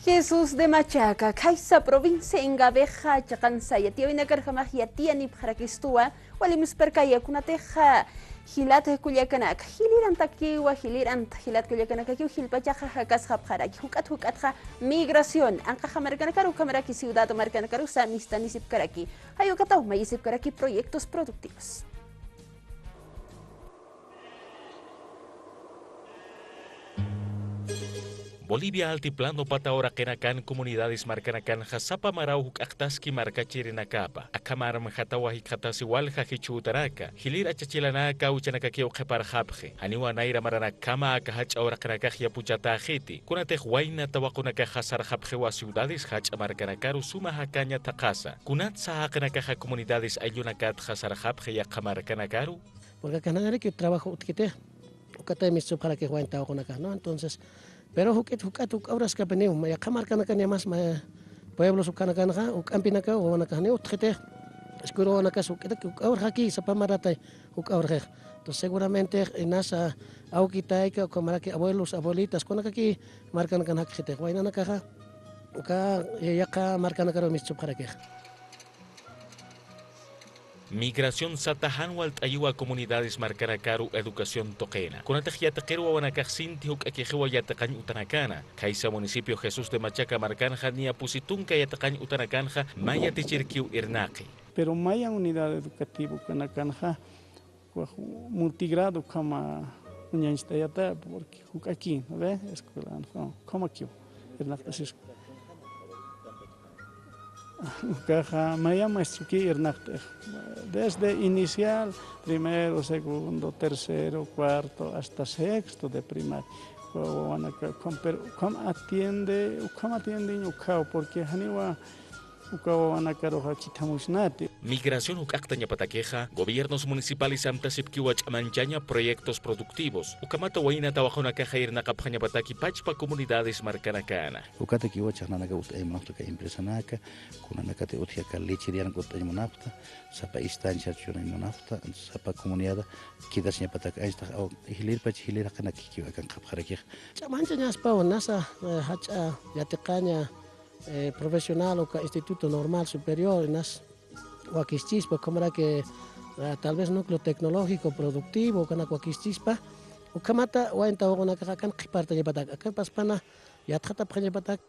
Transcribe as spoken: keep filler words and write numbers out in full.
Jesús de Machaca, khaysa provincia Ingavixa chiqansaya, tiyawinakarjamax yatiyanipxarakistuwa, wali musparkaya, kunatixa jilat kullakanaka, jilïrantakiwa, jilïrant jilat kullakanakakiw jilpachaxa jakasxapxaraki, juk'at juk'atxa migración, anqaxa markanakaru, ukhamaraki ciudad markanakarusa mistanisipkaraki. Jay ukataw mayisipkaraki proyectos productivos. Bolivia altiplano pata uraqinakan comunidades markanakanxa sapa maraw juk'aqtaski markachirinakapa. Akham armjatawa jikxatasi walja jichhütanaka, jilïr achachilanaka awichanakakiw qhiparxapxi. Janiwa nayra maranakama aka jach'a uraqinakax yapuchatäxiti. Kunatix wayna tawaqunakaxa sarxapxiwa ciudades jach'a markanakaru suma jakaña thaqhasa. Kunatsa jaqinakaxa comunidades ayllunakatxa sarxapxi yaqha markanakaru. Porque akananariki trabajo utjkiti, ukatay mistupxarakix wayna tawaqunakax, ¿no? Entonces, pero juk'it juk'at juk'a uraskapiniw, yaqha markanakan yamas, ma, pueblos ukanakanxa, juk'ampinakaw wawanakaxniw utjkiti, escuela wawanakas juk'itaki juk'a urxaki, sapa maratay juk'a urxix. Entonces, seguramente, inasa, awkitayka, ukhamaraki abuelos, abuelitas, kunakaki markanakan jakxiti, waynanakaxa, uka, yaqha markanakaru mistupxarakix. Migración sata jan walt'ayiwa comunidades markanakaru educación tuqina. Kunatix yatiqir wawanakax sinti juk'akixiwa yatiqañ utanakana. Khaysa municipio Jesús de Machaca markanxa niya pusi tunka yatiqañ utanakanxa mä yatichirkiw irnaqi. Pero maya unidad educativa ukanakanxa, ukax multigrado ukhama uñañcht'ayata, porque juk'aki, ¿no ve? Escuela, ¿no? Ukhamakiw irnaqt'asispa. Ukaxa maya maestroki irnaqt'ix. Desde inicial, primero, segundo, tercero, cuarto, hasta sexto de primaria. Wawanaka, ukham, pero ukham atiende, ukham atiende ukhaw, porque janiwa uka wawanakaruxa khithamusnati. Migración juk'aqtañapatakixa, gobiernos municipales amtasipkiwa ch'amanchaña proyectos productivos, ukhamata wayna tawaqunakaxa irnaqapxañapataki pachpa comunidades markanakana. Ukatakiwa chhaxnanaka ut'añ munapxta aka empresanaka, kunanakati utji aka lecheríanaka ut'añ munapxta, sapa estancia chunañ munapxta, sapa comunidad quedasiñapatak anchhtax, aw, jilïrpach jilïr jaqinakakiw akan qhapxarakix. Ch'amanchañaspaw nasa, eh, jach'a yatiqaña, eh, profesional uka Instituto Normal Superior, inas wakischispa, ukhamaraki, eh, tal vez núcleo tecnológico productivo, ukanak wakischispa, ukhamata wayna tawaqunakax akan qhipartañapatak, akan paspana yatxatapxañapatak.